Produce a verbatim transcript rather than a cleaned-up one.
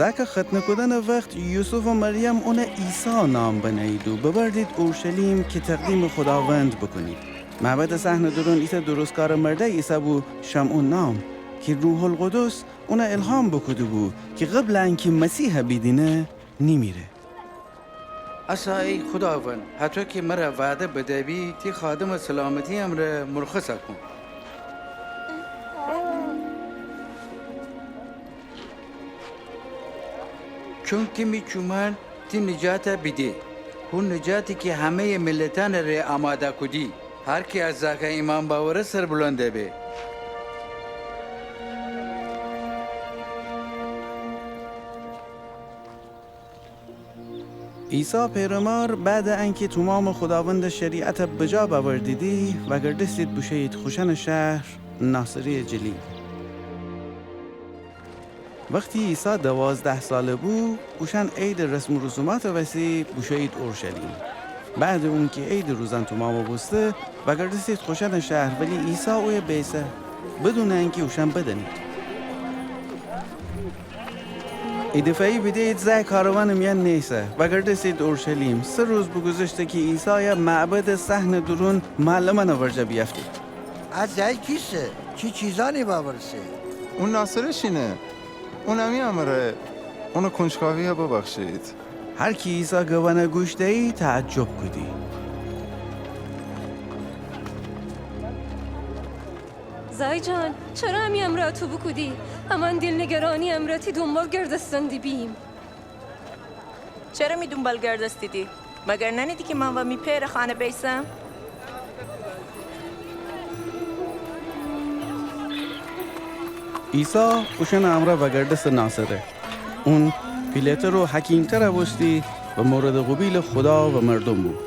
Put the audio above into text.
اکه ختنه کودنٚ وخت یوسف و مریم اونَ عیسی نام بنهییدو ببردید اورشلیم کی تقدیمٚ خوداوند بوکونید. معبدٚ صحنٚ دورون ایتأ درستکارٚ مردأیی ایسه‌بو شمعون نام، کی روح‌القدس اونَ الهام بوکوده‌بو کی قبلٚ انکی مسیحَ بیدینه، نیمیره. اسا ای خوداوند، هطو کی مره وعده بده‌بی، تی خادمَ سلامتی امرأ مرخصَ کون. چونکی می چومأن تی نجاتَ بیده، هو نجاتی کی همه‌یٚ ملتأنٚ ره آماده کودی. هر کی از زاکَ ایمأن بأوره سربلند به. عیسی پئرٚ مار بعدٚ انکی تومامٚ خوداوندٚ شریعتَ بجا بأوردیدی، وأگردستید بوشویید خوشأنٚ شهر ناصره‌یٚ جلیل. وختی عیسی دوازده ساله بو، اوشأن عیدٚ رسم و رسوماتٚ وسی بوشویید اورشلیم. بعدٚ اونکی عیدٚ روزأن تومام بوسته، وأگردستید خوشأنٚ شهر، ولی عیسی اویه بیسه، بدونٚ انکی اوشأن بدأنید. ایدفعه‌یی بیده‌یید زأی کاروانٚ میأن نیسه، وأگردستید اورشلیم. سه روز بوگوذشته کی عیسایَ معبدٚ صحنٚ دورون معلمأنٚ ورجه بیأفتید. ا زأی کیسه؟ چی چیزأنی وأورسه‌یی؟ اون ناصره شینه. اون امی امرأیه. اونٚ کنجکاویَ ببخشید. هر کی عیسی گبأنَ گوش ده‌یی تعجب کودی. زأی جان، چره امی امرأ اتو بوکودی؟ امأن دیل نگرانی امرأ تی دونبال گردستن دیبیم. چره می دونبال گردستیدی؟ مگر نأنیدی کی من وا می پئرٚ خانه بیسم؟ عیسی اوشأنٚ امرأ وأگردسته ناصره. اون پیله‌تر و حکیمتر بوستی و موردٚ قوبیلٚ خودا و مردوم بو.